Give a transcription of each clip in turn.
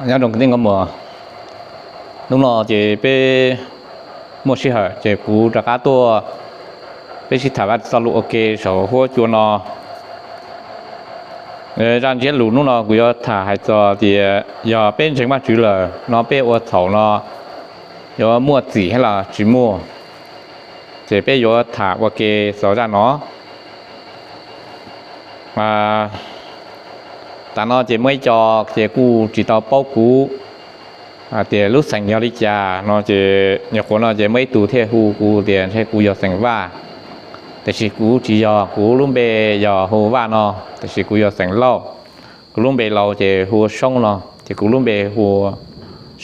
Nyob zoo kwv tij nkauj muam, hnub no ces peb muaj sij hawm ces kuv rov qab tuaj peb sib tham Vaj Tswv txoj lus ua ke saum huab cua no. Zaj ntsiab lus hnub no kuv yuav tham hais txog tias yog peb ntseeg Vaj Tswv lawm no peb ua txhaum no yuav muaj txim los tsis muaj, ces peb yuav tham ua ke txog zaj no. Tam no ces muaj ib co ces kuj tsis tau paub kuv tias lub xeem yog li cas no ces nyuam qhuav no ces muaj ib tug thiaj hu kuv tias ntshe kuv yog xeem Vaj, tiam sis kuv tsis yog, kuv lub npe yog hu Vaj no, tiam sis kuv yog xeem Lauj. Kuv lub npe laus ces hu ua Soob no ces kuv lub npe hu ua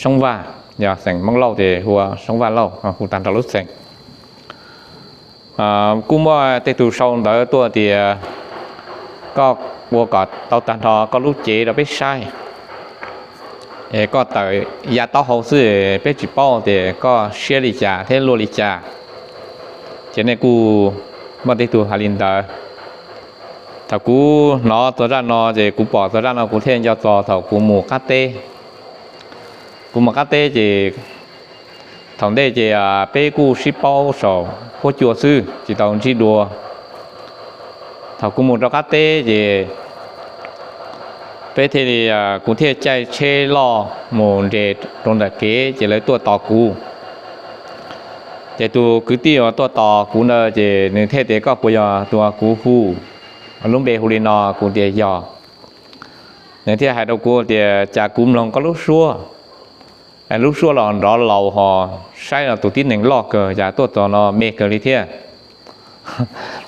Soob Vaj, yog xeem Hmoob Lauj ces hu ua Soob Vaj Lauj no hu tag nrho lub xeem. Kuj muaj tej tug sau ntawv tuaj tias koj ua kom tau tag nrho koj lub cev rau peb saib, es koj tawm ya taub hau xwb peb tsis paub tias koj siab li cas thiab luaj li cas. Ces nej kuj muaj tej tug hais li ntawd. Thaum kuv hnov txog zaj no ces kuv pom txog zaj no kuv thiaj nco txog thaum kuv mus qab teb. Kuv mus qab teb ces thaum ntej ces peb kuj sib paub saum huab cua xwb tsis tau ntsib dua. Thaum kuv mus rau qab teb ces peb thiaj li, kuv thiaj caij tsheb loj mus nres rau ntawm kev ces lawv tuaj tos kuv. Ces tus kwv tij uas tuaj tos kuv ntawd ces nws thiaj tias koj puas yog tus kuv hu, lub npe hu li no, kuv tias yog. Nws thiaj hais rau kuv tias cas kuv mloog koj lub suab, lub suab los nrov laus hos saib los tus tib neeg loj kawg, cas tuaj txog no me kawg li thiab.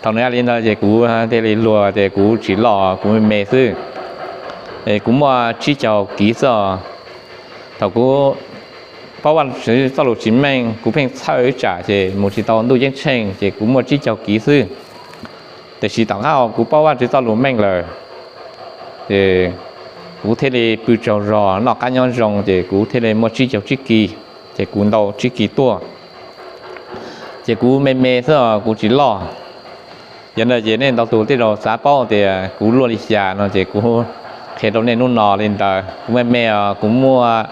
Thaum nws hais li ntawd ces kuv thiaj li luag tias kuv tsis loj, kuv me me xwb. Kuv muaj tsib caug kiv xwb os. Thaum kuv paub Vaj Tswv txoj lus tsis meej, kuv pheej txhawj ib tsam ces mus tsis tau ntuj ceeb tsheej ces kuv muaj tsib caug kiv xwb. Tiam sis tom qab kuv paub Vaj Tswv txoj lus meej lawm ces kuv thiaj li pw tsaug zog noj qab nyob zoo ces kuv thiaj li muaj tsib caug tsib kiv, ces kuv ntau tsib kiv tuaj. Ces kuv me me xwb os, kuv tsis loj. Yog ntawd ces nej ntau tus tej zaum xav paub tias kuv luaj li cas no ces kuv qhia rau nej hnub no li ntawd. Kuv me me os, kuv muaj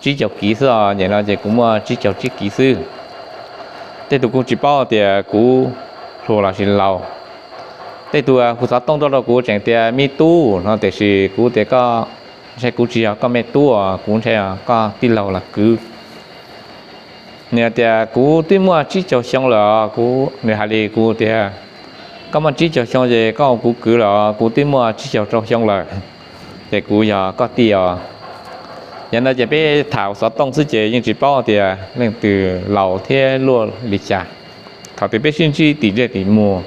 tsib caug kiv xwb os, nyem no ces kuv muaj tsib caug tsib kiv xwb. Tej tus kuj tsis paub tias kuv hluas los sis laus. Tej tus hu xov tooj tuaj rau kuv tseem tias me tub no, tiam sis kuv tias koj, ntshe kuv tsis yog koj me tub os, kuv ntshe koj tij laug los kwv. Nws tias kuv twb muaj tsib caug xyoo lawm os, kuv, nws hais li kuv tias koj muaj tsib caug xyoo ces koj ua kuv kwv lawm os, kuv twb muaj tsib caug rau xyoo lawm, ces kuv yog koj tij os. Yog ntawd ces peb tham xov tooj xwb ces yeej tsis paub tias leej twg laus thiab luaj li cas. Thaum twg peb sib ntsib tim ntsej tim muag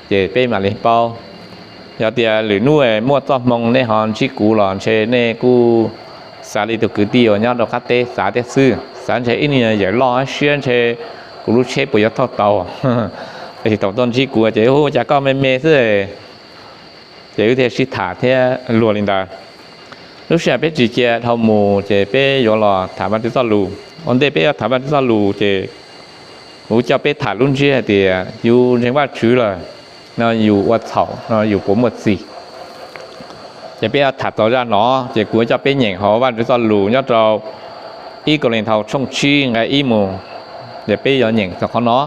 ces peb mam li paub. Yog tias lwm hnub muaj txoj hmoo nej ho ntsib kuv los ntshe nej kuj xav li tus kwv tij uas nyob rau qab teb xav thiab xwb, xav ntshe ib niag yawm loj siab ntshe kuv lub tsheb puas yuav thauj tau. Tiam sis thaum tuaj ntsib kuv ces hu cas koj me me xwb, ces wb thiaj sib tham thiab luag li ntawd. Lub sij hawm peb tsis cia dhau mus ces peb yuav los tham Vaj Tswv txoj lus. Ua ntej peb yuav tham Vaj Tswv txoj lus ces kuv coj peb tham lub ntsiab hais tias yus ntseeg Vaj Tswv lawm no yus ua txhaum no yus puas muaj txim. Ces peb yuav tham txog zaj no ces kuv coj peb nyeem hauv Vaj Tswv txoj lus nyob rau ib Kauleethaus tshooj tsib nqe ib mus, ces peb yuav nyeem txog qhov no.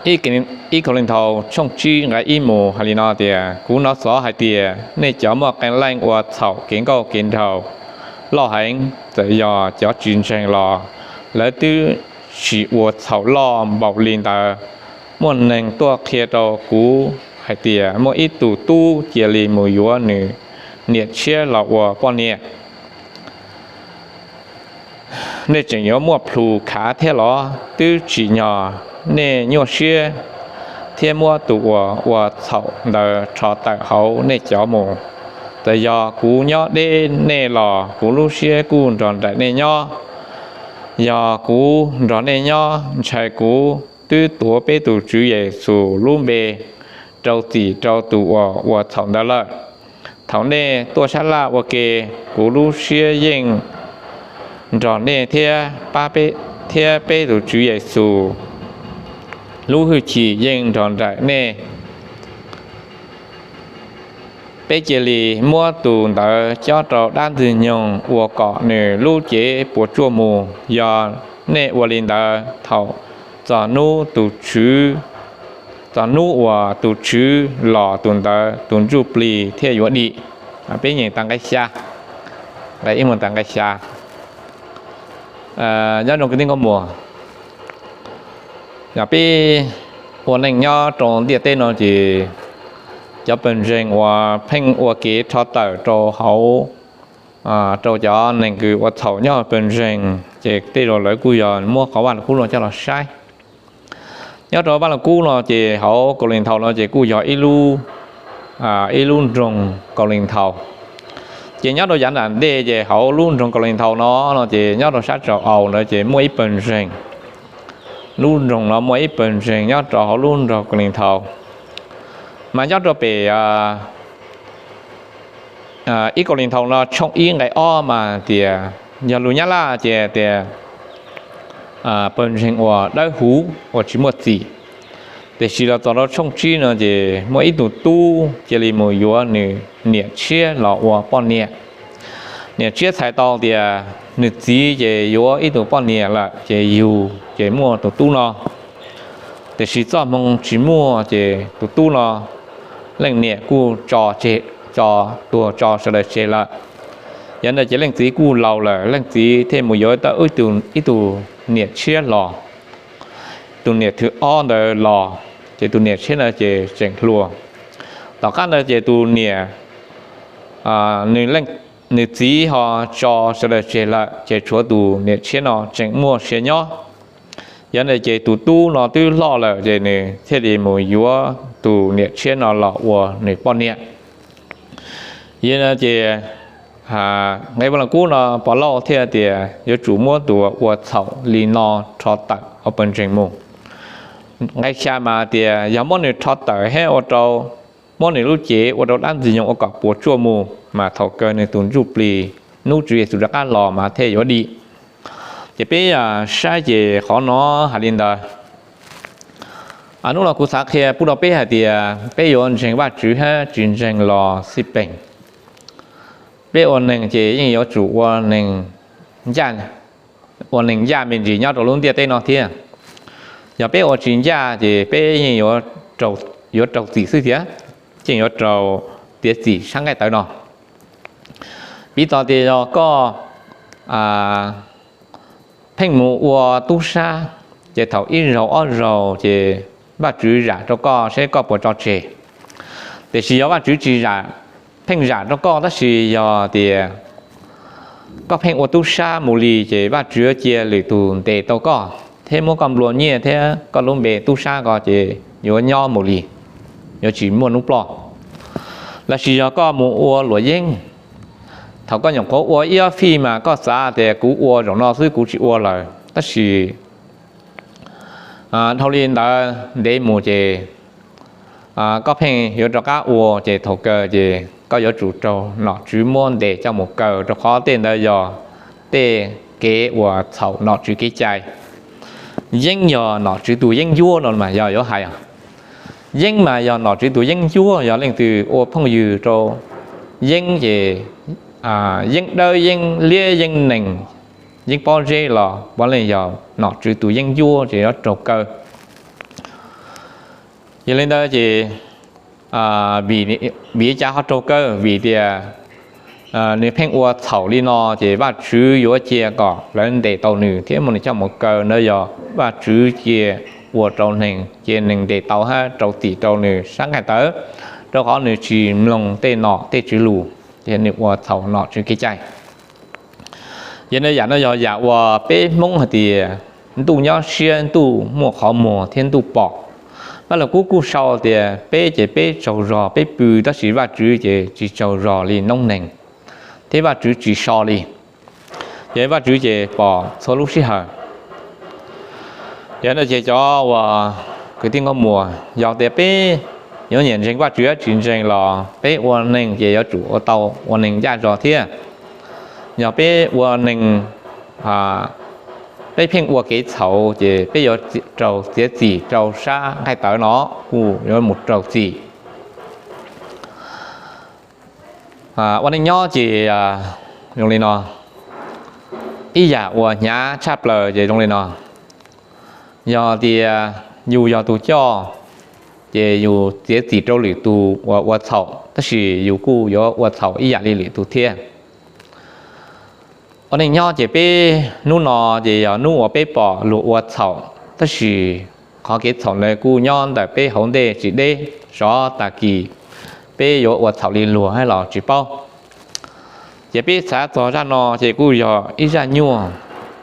Ib Kauleethaus tshooj tsib nqe ib mus hais li no tias, kuv hnov xov hais tias nej cov muaj qee leej ua txhaum kev nkauj kev nraug loj heev, txawm yog cov tsis ntseeg los lawv twb tsis ua txhaum loj npaum li ntawd. Muaj neeg tuaj qhia rau kuv hais tias muaj ib tug tub cia li mus yuav nws niam tshiab los ua poj niam. Nej tseem yuav muaj plhus khav thiab los? Twb tsim nyog nej nyuaj siab thiab muab tus uas ua txhaum ntawd rho tawm hauv nej cov mus. Txawm yog kuv nyob deb nej los kuv lub siab kuj nrog nraim nej nyob. Yog kuv nrog nej nyob, ntshai kuv twb tuav peb tus Tswv Yexus lub npe rau txim rau tus uas ua txhaum ntawd lawm. Thaum nej tuaj sab laj ua ke, kuv lub siab yeej nrog nej thiab pab peb, thiab peb tus Tswv Yexus lub hwj chim yeej nrog nraim nej. Peb cia li muab tus ntawd cob rau dab ntxwg nyoog ua kom nws lub cev puas tsuaj mus. Yog nej ua li ntawd, thaum txog hnub tus tswv, txog hnub uas tus tswv los, tus ntawd tus ntsuj plig thiaj yuav dim. Peb nyeem tas nqe xya, nqe ib mus tas nqe xya. Nyob zoo kwv tij nkauj muam, yog peb ua neej nyob rau ntiaj teb no ces cov pawg ntseeg uas pheej ua kev rho tawm rau hauv, rau cov neeg kws ua txhaum nyob pawg ntseeg ces tej zaum lawv kuj yog muab qhov Vaj Lug Kub no coj los saib. Nyob rau Vaj Lug Kub no ces hauv Kaus Lis Nthaus no ces kuj yog ib lub, ib lub nroog Kaus Lis Nthaus. Ces nyob rau yav nram ntej ces hauv lub nroog Kaus Lis Nthaus no, no ces nyob rau sab Tsaus Aus ntawd ces muaj ib pawg ntseeg. Lub nroog no muaj ib pawg ntseeg nyob rau hauv lub nroog Kaus Lis Nthaus. Mas nyob rau pem ib Kaus Lis Nthaus no tshooj ib nqe ob mas tias, yog lus Nyab Laj ces tias pawg ntseeg uas dawb huv uas tsis muaj txim. Tiam sis los txog rau tshooj tsib no ces muaj ib tug tub cia li mus yuav nws niam tshiab los ua poj niam. Niam tshiab txhais tau tias nws txiv ces yuav ib tug poj niam lawm ces yug ces muaj tus tub no. Tiam sis txoj hmoo tsis muaj ces tus tub no leej niam kuj tso tseg, tso, tuag tso sawv daws tseg lawm. Yog ntawd ces leej txiv kuj laus lawm, leej txiv thiaj mus yuav tau ib tug niam tshiab los. Tus niam thwv ob ntawd los, ces tus niam tshiab ntawd ces tseem hluas. Tom qab ntawd ces tus niam, nws txiv ho tso sawv daws tseg lawm ces tshuav tus niam tshiab no tseem muaj sia nyob. Yog ntawd ces tus tub no twb loj lawm ces nws thiaj li mus yuav tus niam tshiab no los ua nws poj niam. Yog ntawd ces nqe Vaj Lug Kub no Pov Lauj thiaj tias yuav tsum muab tus ua txhaum li no rho tawm hauv pawg ntseeg mus. Nqe xya mas tias yog muab nws rho tawm thiab ua rau, muab nws lub cev ua rau dab ntxwg nyoog ua kom puas tsuaj mus mas thaum kawg nws tus ntsuj plig hnub Tswv Yexus rov qab los mas thiaj yuav dim. Ces peb saib ces qhov no hais li ntawd. Hnub no kuv xav qhia pub rau peb hais tias peb yuav ntseeg Vajtswv thiab tsis ntseeg los xij peem. Peb ua neeg ces yeej yuav tsum ua neeg ncaj, ua neeg ncaj me ntsis nyob rau lub ntiaj teb no thiab. Yog peb ua tsis ncaj ces peb yeej yuav raug txim xwb thiab, yeej yuav raug txiav txim sab nqaij tawv no. Piv txoj tias yog koj pheej mus ua tub sab, ces thaum ib zaug ob zaug ces Vajtswv zam rau koj seb koj puas tso tseg. Tiam sis yog Vajtswv tsis zam, pheej zam rau koj tab sis yog tias koj pheej ua tub sab mus li ces Vajtswv cia lwm tus ntes tau koj thiab muab koj nplua nyiaj thiab koj lub npe tub sab ko ces yuav nyob mus li, yuav tsis muaj hnub ploj. Lossis yog koj mus ua luam yeeb, thaum koj nyuam qhuav ua ib ob fij mas koj xav tias kuv ua zaum no xwb kuv tsis ua lawm, tab sis dhau li ntawd ntev mus ces koj pheej yuav rov qab ua ces thaum kawg ces koj yuav tsum raug nom tswv muab ntes coj mus kaw, rau qhov tej ntawd yog tej kev uas txhaum nom tswv kev cai. Yeeb yog nom tswv tus yeeb ncuab no mas yog yuav hais, yeeb mas yog nom tswv tus yeeb ncuab, yog leej twg ua phooj ywg rau yeeb ces yeeb dawb yeeb liab yeeb nees, yeeb pob zeb los puav leej yog nom tswv tus yeeb ncuab ces yuav raug kaw. Yog li ntawd ces vim li cas ho raug kaw? Vim tias nws pheej ua txhaum li no ces Vajtswv yuav cia kom lawv ntes tau nws thiab muab nws coj mus kaw. Ntawd yog Vajtswv cia ua rau neeg, cia neeg ntes tau thiab rau txim rau nws sab nqaij tawv, rau qhov nws tsis mloog tej nom tej tswv lus, ces nws ua txhaum nom tswv kev cai. Yog ntawd yam no yog yam uas peb Hmoob hais tias ntuj nyob siab, ntuj muaj qhov muag thiab ntuj pom. Vaj Lug Kub kuj sau tias peb ces peb tsaug zog peb pw, tab sis Vajtswv ces tsis tsaug zog li noob neeg, thiab Vajtswv tsis so li. Ces Vajtswv ces pom txhua lub sij hawm. Yog no ces cov uas kwv tij nkauj muam, yog tias peb yuav nyiam ntseeg Vajtswv tsis ntseeg los peb ua neeg ces yuav tsum ua tau ua neeg ncaj zog thiab. Yog peb ua neeg, peb pheej ua kev txhaum ces peb yuav raug txiav txim rau sab nqaij tawv no, kuj yuav mus raug txim. Ua neej nyob ces zoo li no, ib yam uas hnyav tshaj plaws ces zoo li no. Yog tias yus yog tus coj, ces yus txiav txim rau lwm tus uas ua txhaum, tab sis yus kuj yuav ua txhaum ib yam li lwm tus thiab. Ua neej nyob ces peb hnub no ces yog hnub uas peb pom luag ua txhaum, tab sis qhov kev txhaum ntawd kuj nyob ntawm peb hauv ntej tsis deb, xyov tag kis peb yuav ua txhaum li luag hab los tsis paub. Ces peb xav txog zaj no ces kuj yog ib zaj nyuaj.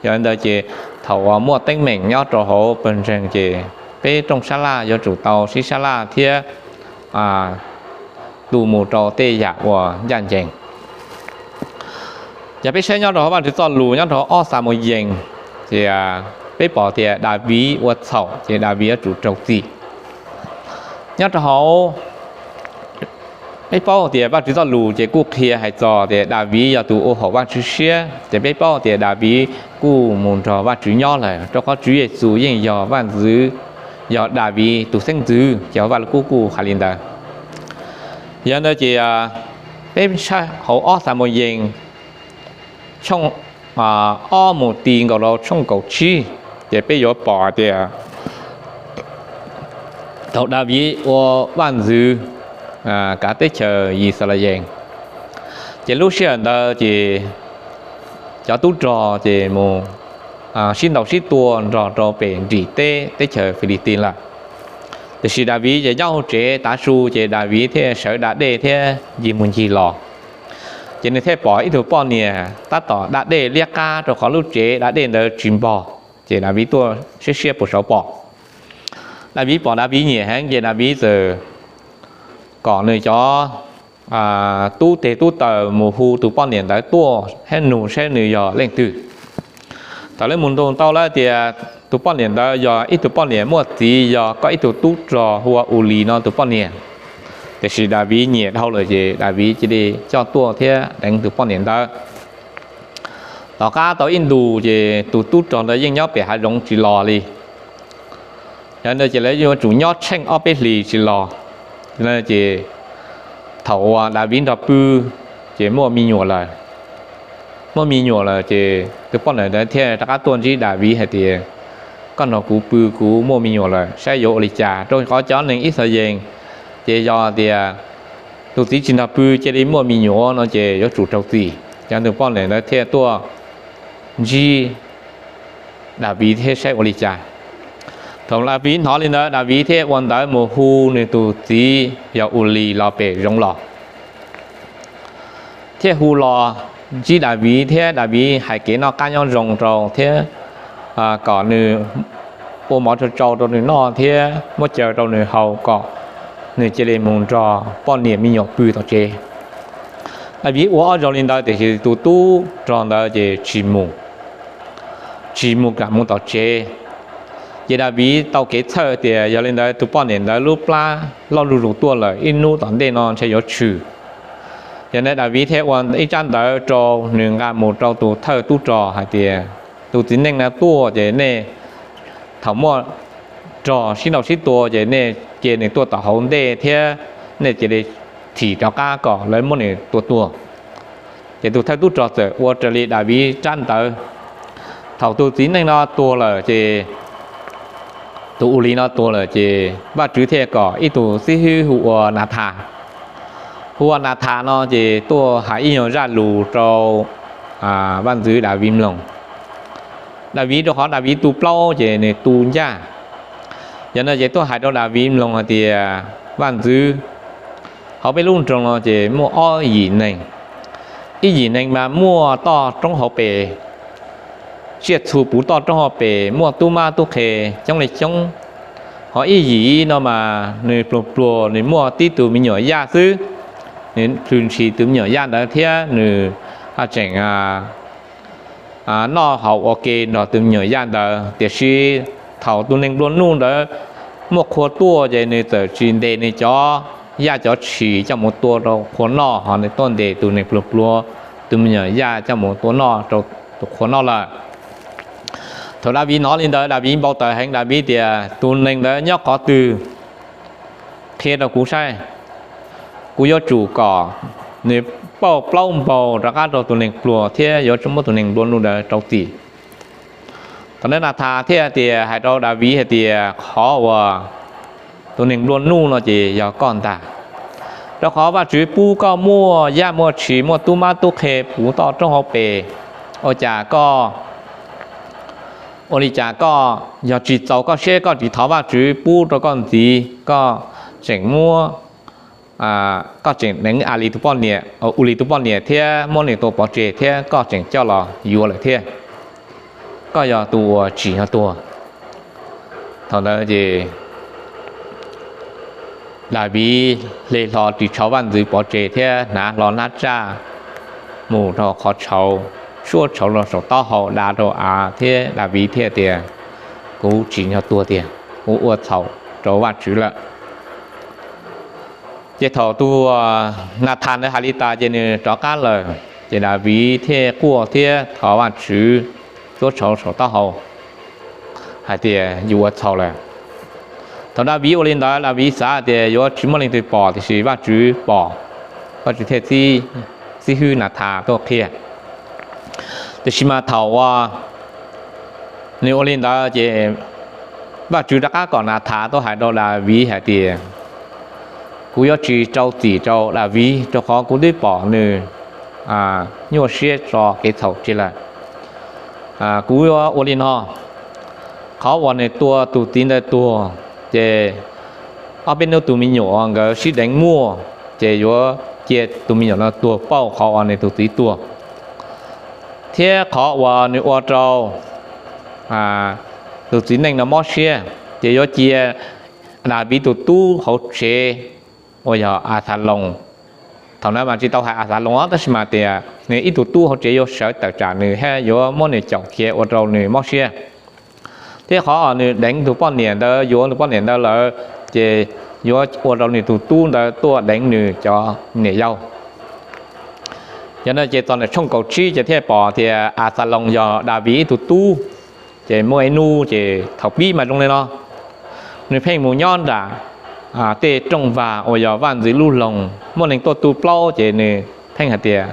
Yog li ntawd ces thaum uas muaj teeb meem nyob rau hauv pawg ntseeg ces peb rooj sab laj yuav tsum tau sib sab laj thiab tu mus rau tej yam uas ncaj ncees. Yog peb saib nyob rau hauv Vajtswv txoj lus nyob rau ob Xamuyees, ces peb pom tias Daviv ua txhaum ces Daviv yuav tsum raug txim. Nyob rau hauv, peb paub tias Vajtswv txoj lus ces kuj qhia hais txog tias Daviv yog tus ua haum Vajtswv siab, ces peb paub tias Daviv kuj mus nrog Vajtswv nyob lawm, rau qhov Tswv Yexus yeej yog vaj ntxwv, yog Daviv tus xeeb ntxwv, ces Vaj Lug Kub kuj hais li ntawd. Yog ntawd ces peb saib hauv ob Xamuyees tshooj ob mus ti nkaus rau tshooj kaum tsib, ces peb yuav pom tias thaum Daviv ua vaj ntxwv kav teb chaws Yixalayees, ces lub sij hawm ntawd ces cov tub rog ces mus sib ntaus sib tua nrog rau pem nrim teb teb chaws Filistee lawm. Tiam sis Daviv ces nyob hauv tsev tav su, ces Daviv thiaj sawv da dej thiab ncig mus ncig los. Ces nws thiaj pom ib tug poj niam tab tom da dej liab qab rau qhov lub tsev da dej ntawd tsis npog, ces Daviv tuaj siab siab puas saud pom. Daviv pom Daviv nyiam heev, ces Daviv txawm kom nws cov tub teg tub taws mus hu tus poj niam ntawd tuaj thiab nug saib nws yog leej twg. Thaum lawv mus nug tau lawm tias tus poj niam ntawd yog ib tug poj niam muaj txiv yog koj ib tug tub rog hu ua Ulis no tus poj niam. Tiam sis Daviv nyiam dhau lawm, ces Daviv cia li coj tuaj thiab deev tus poj niam ntawd. Tom qab tau ib ntus, ces tus tub rog ntawd yeej nyob pem hav zoov tsis los li. Yog ntawd ces lawv yuav tsum nyob tsheej ob peb hlis tsis los. Ces thaum uas Daviv nrog pw, ces muaj me nyuam lawm. Muaj me nyuam lawm, ces tus poj niam ntawd thiaj rov qab tuaj ntsib Daviv hais tias, koj nrog kuv pw, kuv muaj me nyuam lawm, saib yuav ua li cas, rau qhov cov neeg Yixalayees ces yog tias tus txiv tsis nrog pw cia li muaj me nyuam no ces yuav tsum raug txim. Ces tus poj niam ntawd thiaj tuaj ntsib Daviv thiab saib ua li cas. Thaum Daviv hnov li ntawd, Daviv thiaj ua ntawv mus hu nws tus txiv yog Ulis los pem zoov los. Thiaj hu los ntsib Daviv thiab Daviv hais kev noj qab nyob zoo rau thiab kom nws ua mov tsau tsau rau nws noj thiab muab cawv rau nws haus kom nws cia li mus nrog poj niam me nyuam pw tom tsev. Daviv ua ob zaug li ntawd, tiam sis tus tub rog ntawd ces tsis mus, tsis mus kam mus tom tsev. Ces Daviv tau kev txhawj tias yog li ntawd tus poj niam ntawd lub plab loj zuj zus tuaj lawm, ib hnub tom ntej no ntshe yuav tshwm. Yog ntawd Daviv thiaj ua ib tsab ntawv rau nws nqa mus rau tus thawj tub rog hais tias, tus txiv neej no tuaj ces nej thaum muaj rog sib ntaus sib tua ces nej cia nws tuaj tom hauv ntej thiab nej cia li thim rov qab kom lawv muab nws tua tuag. Ces tus thawj tub rog txawm ua raws li Daviv tsab ntawv. Thaum tus txiv neej no tuag lawm ces, tus Ulis no tuag lawm ces Vajtswv thiaj kom ib tug xib hwb hu ua Nathas. Hu ua Nathas no ces tuaj hais ib nyuag zaj lus rau vaj ntxwv Daviv mloog. Daviv, rau qhov Daviv tu plaub ces nws tu ncaj. Yog no ces tuaj hais rau Daviv mloog hais tias, vaj ntxwv, hauv peb lub nroog no ces muaj ob yim neeg. Ib yim neeg mas muaj toj roob hauv pes, tsiaj txhu puv toj roob hauv pes, muaj tub mab tub qhe coob li coob. Ho ib yim no mas nws pluag pluag, nws muaj tib tug me nyuam yaj xwb. Nws plhws ntshis tus me nyuam yaj ntawd thiab nws tseem noj haus ua ke nrog tus me nyuam yaj ntawd. Tiam sis thaum tus neeg nplua nuj ntawd muaj qhua tuaj ces nws txawm tsis ntes nws cov yaj cov tshis coj mus tua rau qhua noj, ho nws tuaj ntes tus neeg pluag pluag tus me nyuam yaj coj mus tua noj rau tus qhua noj lawm. Thaum Daviv hnov li ntawd, Daviv npau taws heev, Daviv tias, tus neeg ntawd nyob qhov twg? Qhia rau kuv saib. Kuv yuav tsum kom nws pauj plaub npaug rov qab rau tus neeg pluag thiab yuav tsum muab tus neeg nplua nuj ntawd rau txim. Thaum ntawd Nathas thiaj tias, hais rau Daviv hais tias, qhov uas tus neeg nplua nuj no ces yog koj ntag, rau qhov Vajtswv pub koj muaj yaj muaj tshis, muaj tub mab tub qhe puv toj roob hauv pes. Ua cas koj, ua li cas koj yog tsis txaus koj siab, koj tsis thov Vajtswv pub rau koj ntxiv, koj tseem muab, koj tseem deev Alis tus poj niam, Ulis tus poj niam thiab muab nws tua pov tseg thiab koj tseem coj los yuav lawm thiab? Koj yog tus uas tsim nyog tuag. Thaum ntawd ces Daviv hle hlo ris tshauv vaj ntxwv pov tseg thiab hnav hlo hnab tsaj mus rau qhov tshauv, suab tshauv rau saum taub hau, da rau av, thiab Daviv thiaj tias, kuv tsim nyog tuag tiag, kuv ua txhaum rau Vajtswv lawm. Ces thaum tus Nathas ntawd hais li tas ces nws rov qab lawm. Ces Daviv thiaj quaj thiab thov Vajtswv, suab tshauv saum taub hau hais tias, yus ua txhaum lawm. Thaum Daviv ua li ntawd, Daviv xav tias yuav tsis muaj leej twg pom, tiam sis Vajtswv pom, Vajtswv thiaj txib hwb Nathas tuaj qhia. Tiam sis mas thaum uas nws ua li ntawd ces Vajtswv rov qab kom Nathas tuaj hais rau Daviv hais tias, kuv yuav tsis rau txim rau Daviv, rau qhov kuv twb pom nws nyuaj siab tso kev txhaum tseg lawm. Kuv yuav ua li no, qhov uas nws tua tus txiv ntawd tuag, ces ob peb hnub tus me nyuam nkawd sib deev muaj, ces yuav cia tus me nyuam no tuag pauj qhov uas nws tus txiv tuag, thiab qhov uas nws ua rau tus txiv neej no mob siab, ces yuav cia Daviv tus tub hauv tsev uas yog Axaloos. Thaum ntawd mas tsis tau hais Axaloos, tab sis mas tias nws ib tug tub hauv tsev yuav sawv tawm tsam nws thiab yuav muab nws caum khiav ua rau nws mob siab. Thiab qhov uas nws deev tus poj niam ntawd, yuav tus poj niam ntawd lawm, ces yuav ua rau nws tus tub ntawd tuaj deev nws cov niam yau. Yog no ces txog ntawm tshooj kaum tsib ces thiaj pom tias Axaloos yog Daviv ib tug tub. Ces muaj ib hnub ces thaum pib mas zoo li no, nws pheej mus nyob nram tej rooj vag uas yog vaj ntxwv lub loog, muaj neeg tuaj tu plaub ces nws pheej hais tias,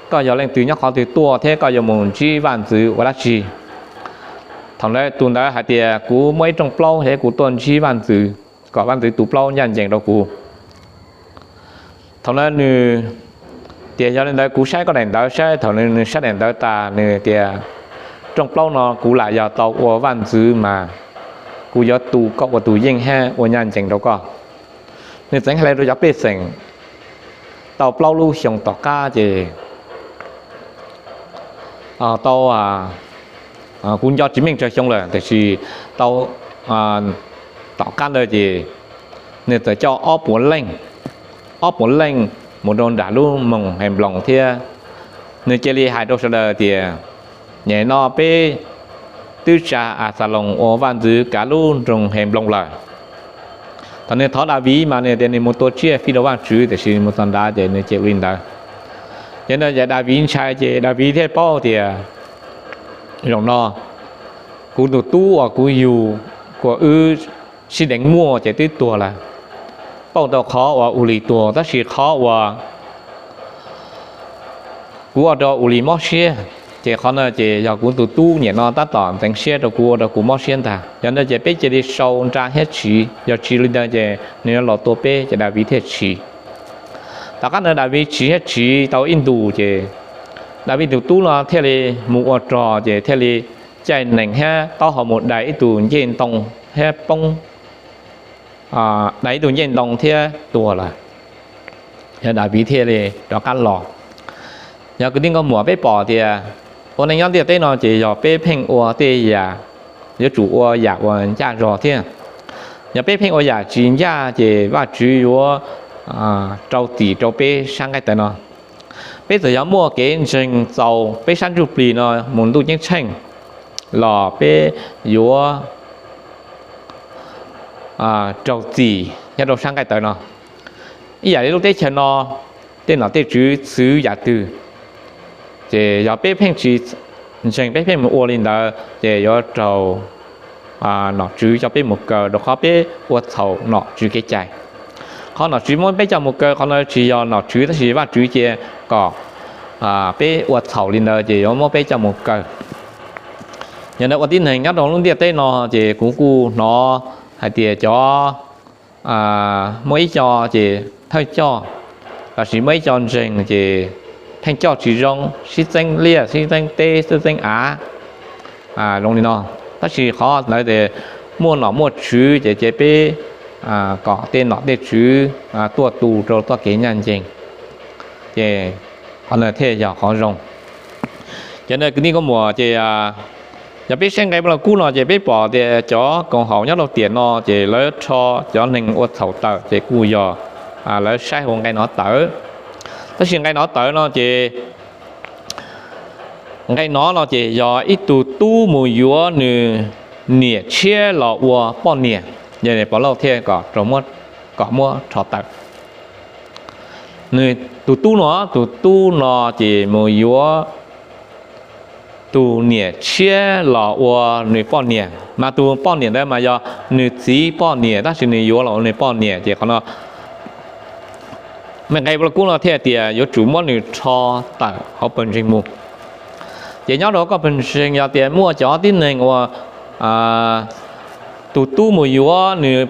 koj yog leej twg, nyob qhov twg tuaj thiab koj yuav mus ntsib vaj ntxwv ua dab tsi? Thaum ntawd tus ntawd hais tias, kuv muaj ib rooj plaub thiab kuv tuaj ntsib vaj ntxwv, kom vaj ntxwv tu plaub ncaj ncees rau kuv. Thaum ntawd nws tias, yog li ntawd kuv saib koj daim ntawv saib. Thaum nws saib daim ntawv tas nws tias, rooj plaub no kuv lam yog tau ua vaj ntxwv mas kuv yuav tu koj ua tus yeej thiab ua ncaj ncees rau koj. Nws txeev hais li rau cov pej xeem, tau plaub lub xyoo tom qab ces tau, kuv nco tsis meej tsawg xyoo lawm, tiam sis tau tom qab ntawd ces nws txawm coj ob puas leej, ob puas leej mus rau nram lub moos Henploos thiab nws cia li hais rau sawv daws tias, nyem no peb twb tsa Axaloos ua vaj ntxwv kav lub nroog Henploos lawm. Thaum nws thov Daviv mas nws tias nws mus tua tsiaj fij rau Vajtswv, tiam sis mus txog nrad ces nws cia li ua li ntawd. Ces ntawd ces Daviv ntshai ces Daviv thiaj paub tias, zaum no kuv tus tub uas kuv yug, uas wb sib deev muaj ces twb tuag lawm, pauj tau qhov uas Ulis tuag, tab sis qhov uas kuv ua rau Ulis mob siab, ces qhov no ces yog kuv tus tub nyem no tab tom ntxeev siab rau kuv, ua rau kuv mob siab ntag. Yog ntawd ces peb cia li sau nra thiab tsiv, yog tsis li ntawd ces nws yuav los tua peb, ces Daviv thiaj tsiv. Tom qab ntawd Daviv tsiv thiab tsiv tau ib ntus ces Daviv tus tub no thiaj li mus ua rog ces thiaj li caij nees thiab taub hau mus dai ib tug ncej ntoo thiab poob, dai ib tug ncej ntoo thiab tuag lawm. Yog Daviv thiaj li rov qab los. Yog kwv tij nkauj muam, peb pom tias ua neej nyob ntiaj teb no ces yog peb pheej ua tej yam, yuav tsum ua yam uas ncaj zog thiab. Yog peb pheej ua yam tsis ncaj ces Vajtswv yuav rau txim rau peb sab nqaij tawv no. Peb txawm yog muaj kev ntseeg txaus peb sab ntsuj plig no mus ntuj ceeb tsheej los peb yuav raug txim nyob rau sab nqaij tawv no. Ib yam li lub teb chaws no, tej nom tej tswv txwv yam twg, ces yog peb pheej tsis ntseeg, peb pheej mus ua li ntawd ces yuav raug nom tswv coj peb mus kaw rau qhov peb ua txhaum nom tswv kev cai. Qhov nom tswv muab peb coj mus kaw qhov no tsis yog nom tswv tab sis Vajtswv cia kom peb ua txhaum li ntawd ces yuav muab peb coj mus kaw. Yog ntawd ua tib neeg nyob rau lub ntiaj teb no ces kuv kuj hnov hais tias cov muaj ib co ces thawj coj, lossis muaj ib co ntseeg ces theej coj tsis zoo, sib txeeb liaj sib txeeb teb sib txeeb av zoo li no. Tab sis qhov ntawd ces muaj nom muaj tswv ces cia peb kom tej nom tej tswv tuaj tu rau txoj kev ncaj ncees, ces qhov ntawd thiaj yog qhov zoo. Ces ntawd kwv tij nkauj muam ces yog peb saib nqe Vaj Lug Kub no ces peb pom tias cov koom haum nyob rau tiam no ces lawv rho cov neeg ua txhaum tawm ces kuj yog lawv saib hauv nqe no tawm. Tab sis nqe no tawm no ces nqe no no ces yog ib tug tub mus yuav nws niam tshiab los ua poj niam, yog Pov Lauj thiaj kom muab rho tawm. Nws tus tub no, tus tub no ces mus yuav tus niam tshiab los ua nws poj niam, mas tus poj niam ntawd mas yog nws txiv poj niam tab sis nws yuav los ua nws poj niam ces qhov no nqe Vaj Lug Kub no thiaj tias yuav tsum muab nws rho tawm hauv pawg ntseeg mus. Ces nyob rau koj pawg ntseeg yog tias muaj cov tib neeg uas tus tub mus yuav nws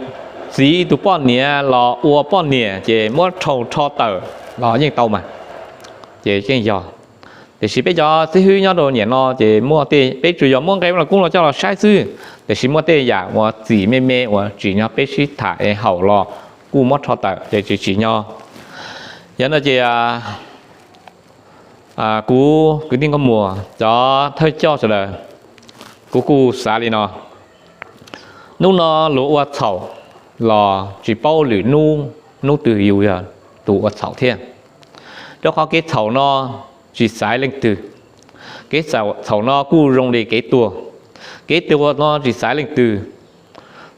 txiv tus poj niam los ua poj niam ces muab rho rho tawm los yeej tau mas, ces yeej yog. Tiam sis peb cov xib hwb nyob rau niaj no ces muaj tej peb tsuas yog muab nqe Vaj Lug Kub no coj los saib xwb, tiam sis muaj tej yam uas txim me me uas tsim nyog peb sib tham es haum los kuj muab rho tawm ces tsis tsim nyog. Yog no ces kuv kwv tij nkauj muam cov thawj coj sawv daws, kuv kuj xav li no. Hnub no luag ua txhaum los tsis paub lwm hnub, hnub twg yus yog tus ua txhaum thiab. Rau qhov kev txhaum no tsis xaiv leej twg. Kev txhaum no kuj zoo li kev tuag. Kev tuag no tsis xaiv leej twg.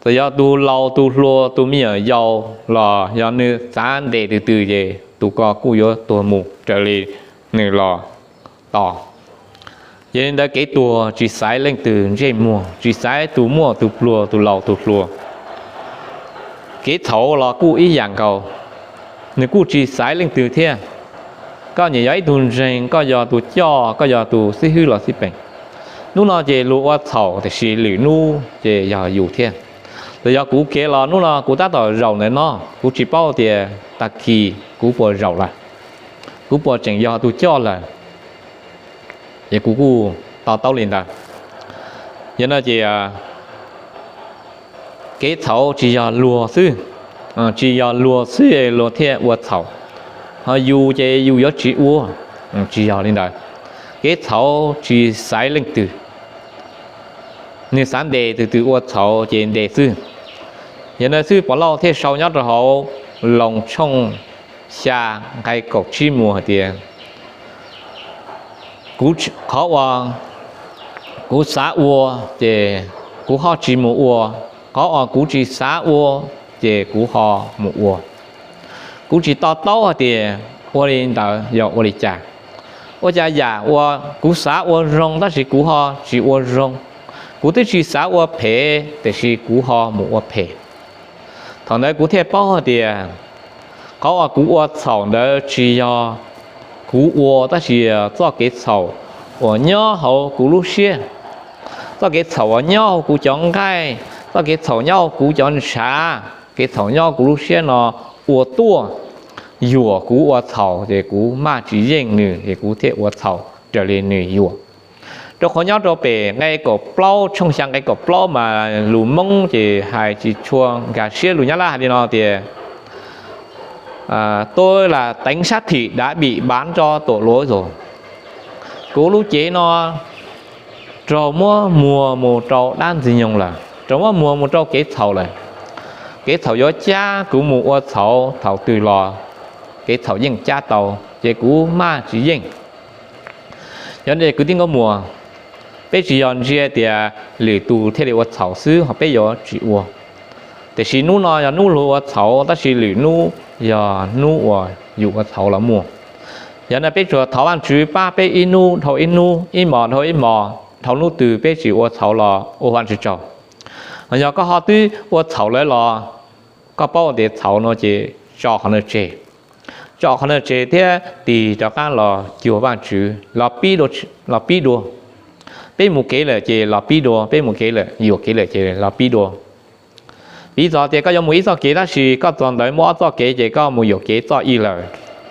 Txawm yog tus laus tus hluas tus me nyuam yaus los yog nws xav ntes tus twg ces tus ko kuj yuav tuag mus raws li nws los tos. Yog li ntawd kev tuag tsis xaiv leej twg ntsej muag, tsis xaiv tus muaj tus pluag tus laus tus hluas. Kev txhaum los kuj ib yam nkaus, nws kuj tsis xaiv leej twg thiab. Koj nyiam yog ib tug ntseeg, koj yog tus coj, koj yog tus xib hwb los xij peem, hnub no ces luag ua txhaum tiam sis lwm hnub ces yog yus thiab. Txawm yog kuv kev los hnub no kuv tab tom zaum ntawm no, kuv tsis paub tias tag kis kuv puas zaum lawm, kuv puas tseem yog tus coj lawm, es kuv kuj to taub li ntawd. Yog no ces kev txhaum tsis yog luag xwb, tsis yog luag xwb luag thiaj ua txhaum, ho yus ces yus yuav tsis ua, tsis yog li ntawd. Kev txhaum tsis xaiv leej twg, nws xav ntes tus twg ua txhaum ces ntes xwb. Yog ntawd xwb Pov Lauj thiaj sau nyob rau hauv Loos tshooj xya nqe kaum tsib mus hais tias qhov uas kuv xav ua ces kuv ho tsis mus ua, qhov uas kuv tsis xav ua ces kuv ho mus ua. Kuv tsis to taub hais tias ua li ntawd yog ua li cas. Ua cas yam uas kuv xav ua zoo tab sis kuv ho tsis ua zoo, kuv twb tsis xav ua phem tiam sis kuv ho mus ua phem. Thaum ntawd kuv thiaj paub hais tias qhov uas kuv ua txhaum ntawd tsis yog kuv ua tab sis txoj kev txhaum uas nyob hauv kuv lub siab, txoj kev txhaum uas nyob hauv kuv cov nqaij, txoj kev txhaum nyob hauv kuv cov ntshav, kev txhaum nyob kuv lub siab no ua tuaj yuam kuv ua txhaum ces kuv maj tsis yeej nws ces kuv thiaj ua txhaum raws li nws yuam. Rau qhov nyob rau pem nqe kaum plaub, tshooj xya nqe kaum plaub mas lus Hmoob ces hais tsis tshua nkag siab, lus Nyab Laj hais li no tias tôi là tánh sát thịt đã bị bán cho tội lỗi rồi. Kuv lub cev no raug muab muag mus rau dab ntxwg nyoog lawm, raug muab muag mus rau kev txhaum lawm. Kev txhaum yuav cab kuv mus ua txhaum thaum twg los kev txhaum yeej cab tau, ces kuv maj tsis yeej. Yog li kwv tij nkauj muam, peb tsis yog ntsia tias lwm tus thiaj li ua txhaum xwb ho peb yuav tsis ua. Tiam sis hnub no yog hnub luag ua txhaum tab sis lwm hnub yog hnub uas yus ua txhaum los muaj. Yog no peb tsuas thov Vajtswv pab peb ib hnub dhau ib hnub, ib hmos dhau ib hmos, dhau hnub twg peb tsis ua txhaum los ua Vajtswv tsaug. Yog koj ho twb ua txhaum lawm los koj paub tias txhaum no ces tso qhov no tseg, tso qhov no tseg thiab tig rov qab los cuag Vajtswv, los pib dua, los pib dua. Peb mus kev lawm ces los pib dua, peb mus kev lawm, yuam kev lawm ces los pib dua. Piv txog tias koj yuav mus ib txoj kev tab sis koj txog ntawd muaj ob txoj kev ces koj mus yuam kev txoj ib lawm,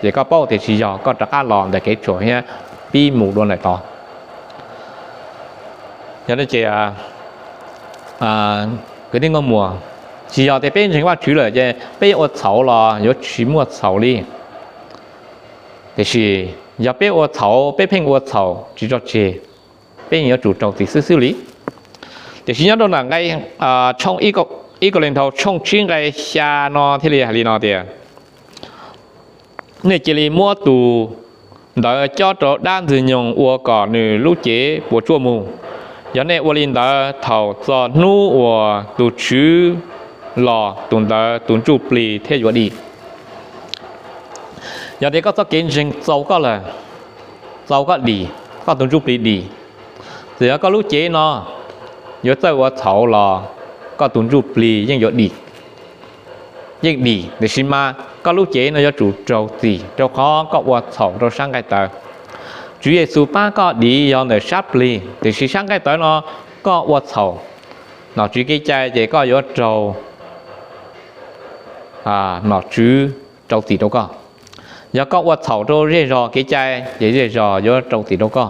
ces koj paub tias tsis yog, koj rov qab los ntawm kev tshuam thiab pib mus dua ntawm tod. Yog li ces kwv tij nkauj muam, tsis yog tias peb ntseeg Vajtswv lawm ces peb yuav ua txhaum los yuav tsis muaj txhaum li. Tiam sis yog peb ua txhaum, peb pheej ua txhaum tsis tso tseg, peb yeej yuav tsum raug txim xwb xwb li. Tiam sis nyob rau nram nqe, tshooj ib Kauleethaus tshooj tsib nqe xya no thiaj li hais li no tias, nej cia li muab tus ntawd cob rau dab ntxwg nyoog ua kom nws lub cev puas tsuaj mus. Yog nej ua li ntawd, thaum txog hnub uas tus Tswv los, tus ntawd tus ntsuj plig thiaj yuav dim. Yog tias koj txoj kev ntseeg txaus koj lawm, txaus koj dim, koj tus ntsuj plig dim, txawm yog koj lub cev no yuav txawj ua txhaum los koj tus ntsuj plig yeej yuav dim, yeej dim, tiam sis mas koj lub cev no yuav tsum raug txim rau qhov koj ua txhaum rau sab nqaij tawv. Tswv Yexus pab koj dim yog ntawm sab plig, tiam sis sab nqaij tawv no koj ua txhaum nom tswv kev cai ces koj yuav raug nom tswv rau txim rau koj. Yog koj ua txhaum rau zej zog kev cai ces zej zog yuav rau txim rau koj.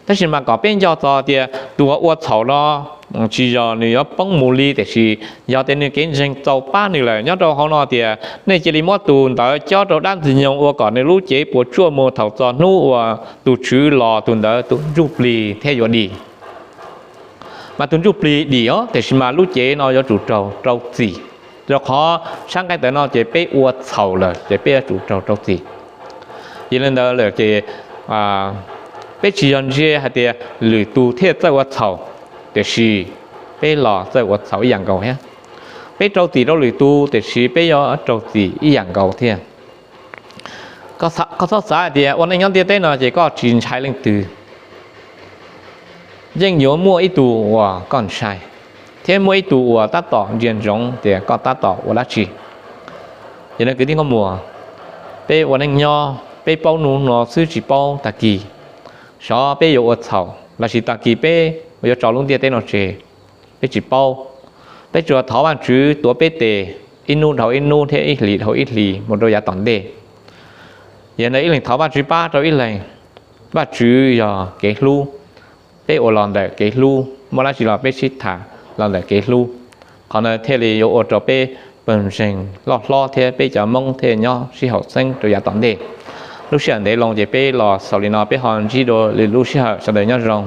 Tab sis mas kom peb nco txog tias tus uas ua txhaum no tsis yog nws yuav poob mus li, tiam sis yog tias nws kev ntseeg txaus pab nws lawm. Nyob rau hauv no tias nej cia li muab tus ntawd cob rau dab ntxwg nyoog ua kom nws lub cev puas tsuaj mus, thaum txog hnub uas tus Tswv los, tus ntawd tus ntsuj plig thiaj yuav dim. Mas tus ntsuj plig dim os, tiam sis mas lub cev no yuav tsum raug rau txim, rau qhov sab nqaij tawv no ces peb ua txhaum lawm ces peb yuav tsum raug rau txim. Yog li ntawd lawm ces peb tsis yog ntsia hais tias lwm tus thiaj txawj ua txhaum, tiam sis peb los txawj ua txhaum ib yam nkaus thiab. Peb rau txim rau lwm tus, tiam sis peb yuav raug txim ib yam nkaus thiab. Koj txhob xav hais tias ua neej nyob ntiaj teb no ces koj tsis ntshai leej twg. Yeej yuav muaj ib tug uas koj ntshai, thiab muaj ib tug uas tab tom ntsia ntsoov tias koj tab tom ua dab tsi. Yog li kwv tij nkauj muam, peb ua neej nyob peb paub hnub no xwb tsis paub tag kis. Xyov peb yuav ua txhaum lossis tag kis peb yuav tso lub ntiaj teb no tseg, peb tsis paub. Peb tsuas thov Vajtswv tuav peb tes ib hnub dhau ib hnub thiab ib hlis dhau ib hlis mus rau yav tom ntej. Yog li ntawd ib leeg thov Vajtswv pab rau ib leeg, Vajtswv yog kev hlub. Peb ua los ntawm kev hlub, muaj dab tsi los peb sib tham los ntawm kev hlub. Qhov ntawd thiaj li yuav ua rau peb pawg ntseeg loj hlob thiab peb cov Hmoob thiaj nyob sib haum xeeb rau yav tom ntej. Lub sij hawm ntev loo ces peb los xaus li no, peb ho ntsib dua lwm lub sij hawm, sawv daws nyob zoo.